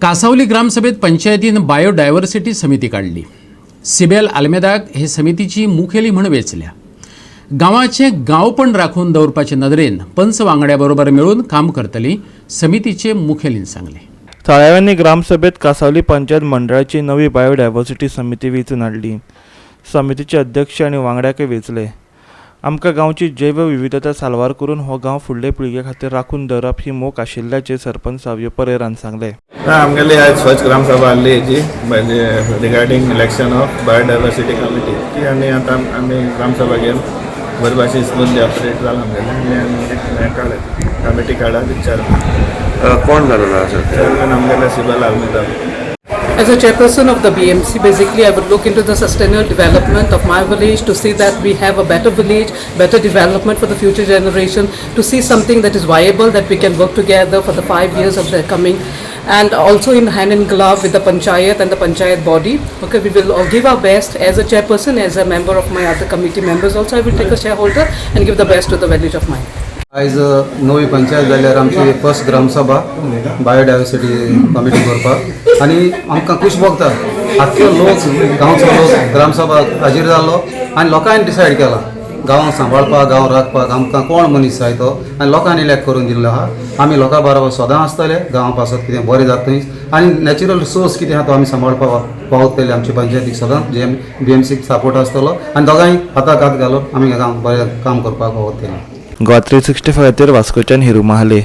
कासावली ग्रामसभेत पंचायतीन बायोडायव्हर्सिटी समिती काडली. सिबेल आल्मेदाक हे समितीची मुखेली म्हण वेंचल्या. गांवाचें गांवपण राखून दवरपाचे नदरेन पंच वांगड्या बरोबर मेळून काम करतली, समितीचे मुखेलीन सांगलें. थळाव्यांनी ग्रामसभेत कासावली पंचायत मंडळाची नवी बायोडायवर्सिटी समिती वेंचून हाडली. समितीचे अध्यक्ष आनी वांगड्याकय वेंचले. आमकां गांवची जैवविविधता साल्वार करून हो गांव फुडले पिळगे खातीर राखून दवरप ही मोख आशिल्ल्याचें सरपंच सावियो परेरान सांगलें. ना, आमगेली आयज फर्स्ट ग्रामसभा आहली हेजी, म्हणजे regarding election of biodiversity committee ती. आनी आतां आमी ग्रामसभा घेवन बरे भाशेन स्मुथली ऑपरेट जालां आमगेलें. आनी आमी हें काडलें, कमिटी काडला चेअरमॅन. कोण जालेलो आसा? चेअरमॅन आमगेले Sibal Almeida. As a chairperson of the BMC, basically I would look into the sustainable development of my village to see that we have a better village, better development for the future generation, to see something that is viable, that we can work together for the 5 years of the coming, and also in hand in glove with the panchayat and the panchayat body. Okay, we will all give our best as a chairperson, as a member of my other committee members also. I will take a shareholder and give the best to the village of mine. आयज नवी पंचायत जाल्यार आमची first gram sabha biodiversity committee करपाक आनी आमकां खूश भोगता. आख्खे लोक, गांवचो लोक ग्रामसभा हाजीर जाल्लो आनी लोकांनी डिसायड केला, गांवांक सांबाळपाक, गांव राखपाक आमकां कोण मनीस जाय तो आनी लोकांनी इलेक्ट करून दिल्लो आहा. आमी लोकां बरोबर सदां आसतले. गांवा पासत कितें बरें जाता थंय आनी नॅचरल सोर्स कितें आहा तो आमी सांबाळपाक पावतले. आमचे पंचायतीक सदांच जे बीएमसीक सपोर्ट आसतलो आनी दोगांय हाताक हात घालून आमी गांव बरें काम करपाक पावतले. गोवा 365 खातीर वास्कोच्यान हिरू महाले.